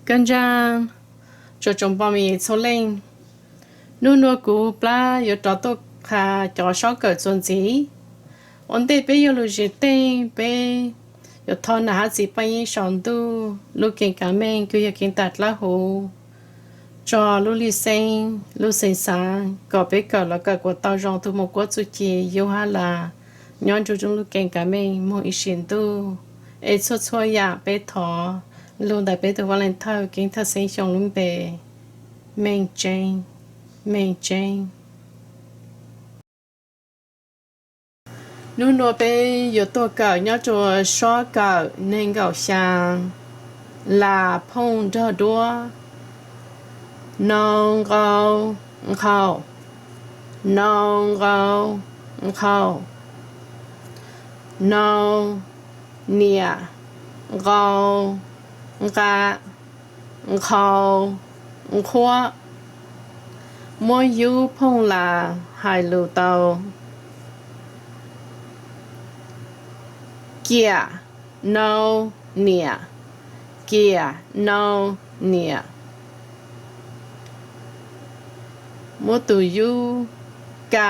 Koj ntsa, tsoom phooj ywg txhua leej, nub nua kuv plab yuav rov tuaj qha cov sob kawm txuas ntxiv. Ua ntej peb yuav lug zim teej, peb yuav thov nam hab txiv paj yeeb sau ntuj lub keeb kav meej kws yog keeb tam dlawb huv tso lub lig xeeb lub xeeb xaav kom peb kawm los kawm kuas tau zoo tug moog kuab txuj ci yub hab las nyob nrug lub keeb kav meej moog ib sim ntuj. Es txhua txhua yaam peb thov lug ntawm peb tug Vaaj Leej Thawj Keeb Thawj Xeeb Xyooj lub npe, Meej Tseeb, Meej Tseeb. Nub nua peb yuav tuaj kawm nyob rua sob kawm neeg nkaum xyaa, las phooj nrog duab, nau, nqau, nqhau, nau, nqau, nqhau, nau, niam, nqau, nqa, nqhau, nqhuab. Muab yub phooj las hais lug tau, kiam, nau, niam, kiam, nau, niam. Muab tug yub ka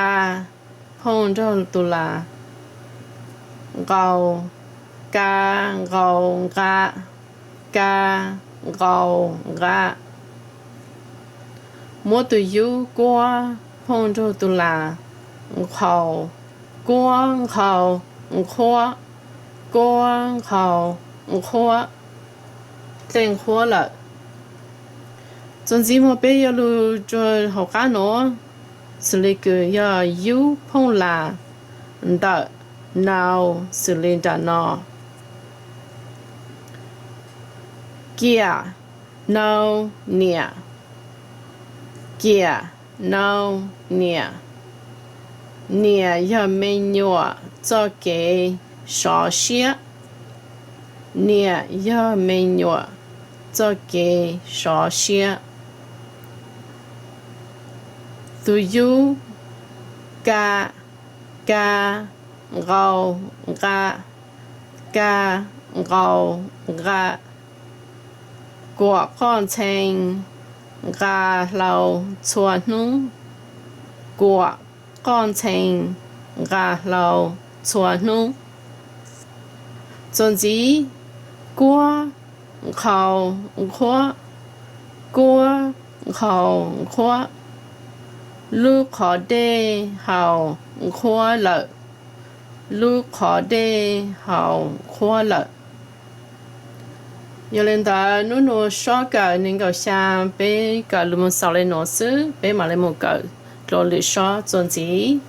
phooj nrog tug las, nqau, ka, nqau, nqa, ka, nqau, nqa. Muab tug yub kuab phooj nrug tug las, nqhau, kuab, nqhau, nqhuab, kuab, nqhau, nqhuab. Dlej nqhuab lawm. Txuas ntxiv moog peb yuav lug rua hauv qab nuav, xws le kws yog yub phooj las ntawm nau xws le nram no, kiam, nau, niam, kiam, nau, niam. Niam yog me nyuam txoj kev sov siab. Niam yog me nyuam txoj kev sov siab. Tug yub ka, ka, nqau, nqa, ka, nqau, nqa. Kuam qoj ntxhee nqa hlau txhua hnub. Kuam qoj ntxhee nqa hlau txhua hnub. Txuas ntxiv, kuab, nqhau, nqhuab, kuab, nqhau, nqhuab. Lub qhov dej haus nqhuab lawm. Lub qhov dej haus nqhuab lawm. Yog le ntawd nub nua sob kawm neeg nkaum xyaa peb kawm lug moog xaus le nuav xwb, peb mam le moog kawm dlua lwm sob txuas ntxiv.